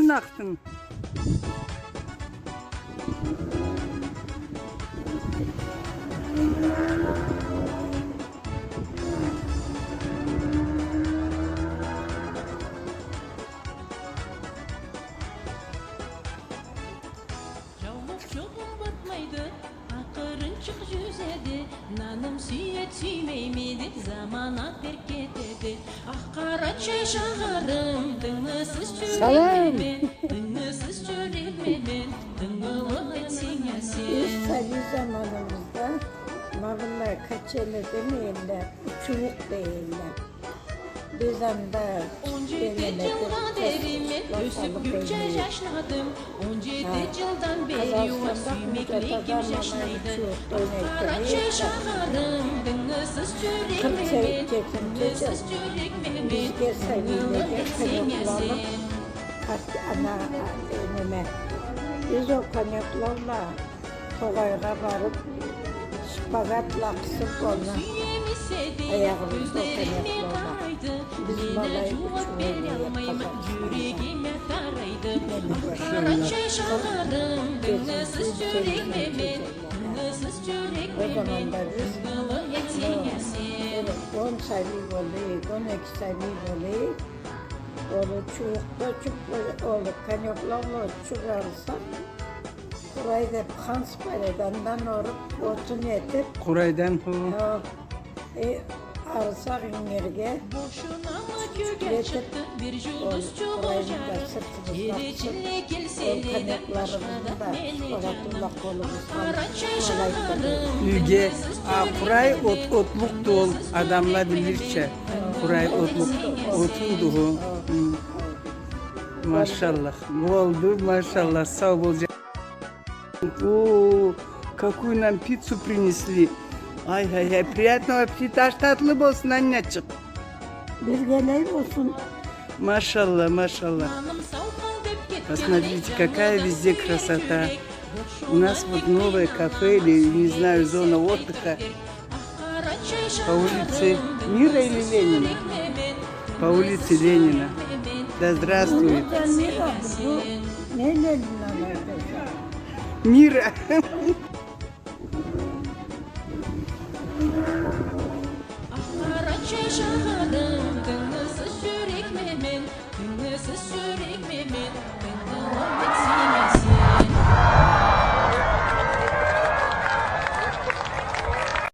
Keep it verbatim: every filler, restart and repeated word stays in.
Нахтын. Джаулукъ джогъум батмайды, акъырынчыкъ джюзеди, наным сюеди, сюймейми деб, замана терк этеди. Ах, къарачай шахарым, дынгысыз джюрегиме мен, дынгысыз джюрегиме мен, дынгылыкъ этсенг а сен. Биз сабий заманыбызда ма быллай качели демейле, учууукъ дейдиле. Биз анда он джети джылгъа дери мен ёсюб, гюлча джашнадым. Он джети джылдан бери уа сюймеклигим джашнайды. Ах, къарачай шахарым, дынгысыз джюрегиме мен, дынгысыз джюрегиме мен, дынгылыкъ этсенг а сен. Ана, неме, биз ол конёкларла Тогъайгъа барыб, шпагатла къысыб, аны аягъыбызны ол конёкларла. Биз ма алай учууукъ дейдиле Къазахстанда. Машалла. Ол заманда биз, ну, он сабий болайыкъ, он эки сабий болайыкъ, ол учууукъда учуб, ол конёкларла учуб алсакъ, къурай деб ханс бар эди, андан уруб, отун этиб. Къурайдан, хо. Хо. Э, арсакъ ингирге, тюкюлетиб, ол къурайны да сыртыбызгъа къысыб, ол конёкларыбызны да шпагатла къолубузгъа алайыкъ. Юйге, а, къурай от-, отлукъду ол, адамла билирча. Къурай отлукъ, отунду ол. Хы. Машаллах. Болду, машаллах. Сау бол, джа- О, какую нам пиццу принесли. Ай-яй-яй, приятного аппетита. Аш татлы болсун, Аннячыкъ. Биргелей болсун. Машалла, машалла. Посмотрите, какая везде красота. У нас вот новое кафе или, не знаю, зона отдыха. По улице Мира или Ленина? По улице Ленина. Да здравствует. Ну, да, Мира, ну, не Ленина, наверное. Мира.